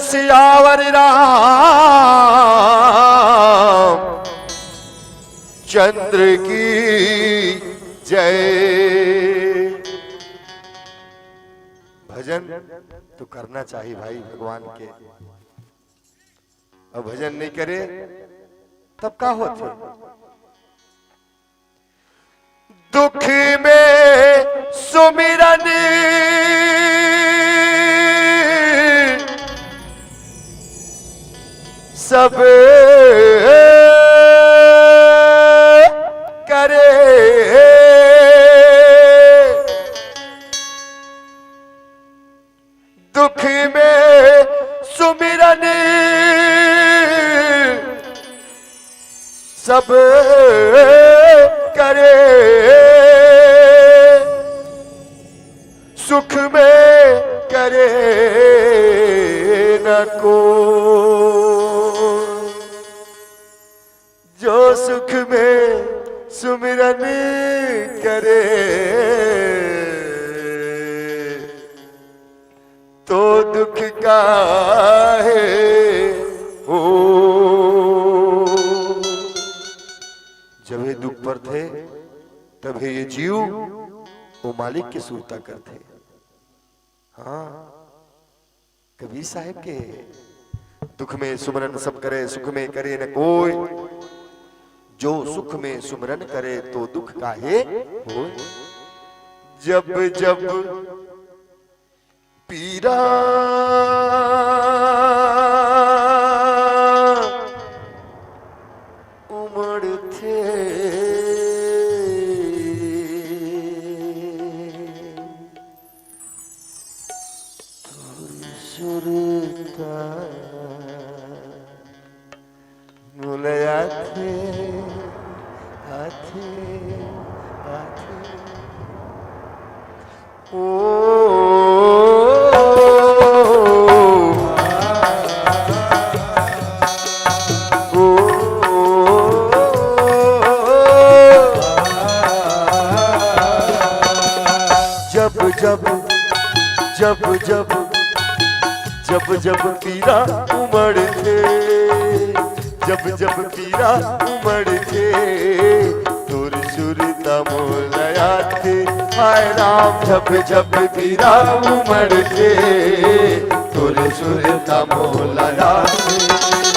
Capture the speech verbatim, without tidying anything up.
सियावर राम चंद्र की जय। भजन तो करना चाहिए भाई भगवान के, अउ भजन नहीं करे तब का होथे? दुख में सुमिरन सब करे, दुख में सुमिरन सब करे, सुख में करे न को। जो सुख में सुमिरन करे, तो दुख काहे हो। जब ये दुख परथे, तब ये जीव वो मालिक के सुरता करथे। हाँ, कबीर साहेब के, दुख में सुमरन सब करे, सुख में करे न कोई। जो सुख में सुमरन करे, तो दुख काहे होय। जब जब पीरा उमड़थे, तोर सुरता मोला आथे, आथे, आथे। ओ, ओ, जब जब, जब जब, जब जब पीरा उमड़थे, जब जब पीरा उमड़थे, तोर सुरता मोला आथे। हाय राम, जब जब पीरा उमड़थे, तोर सुरता मोला आथे।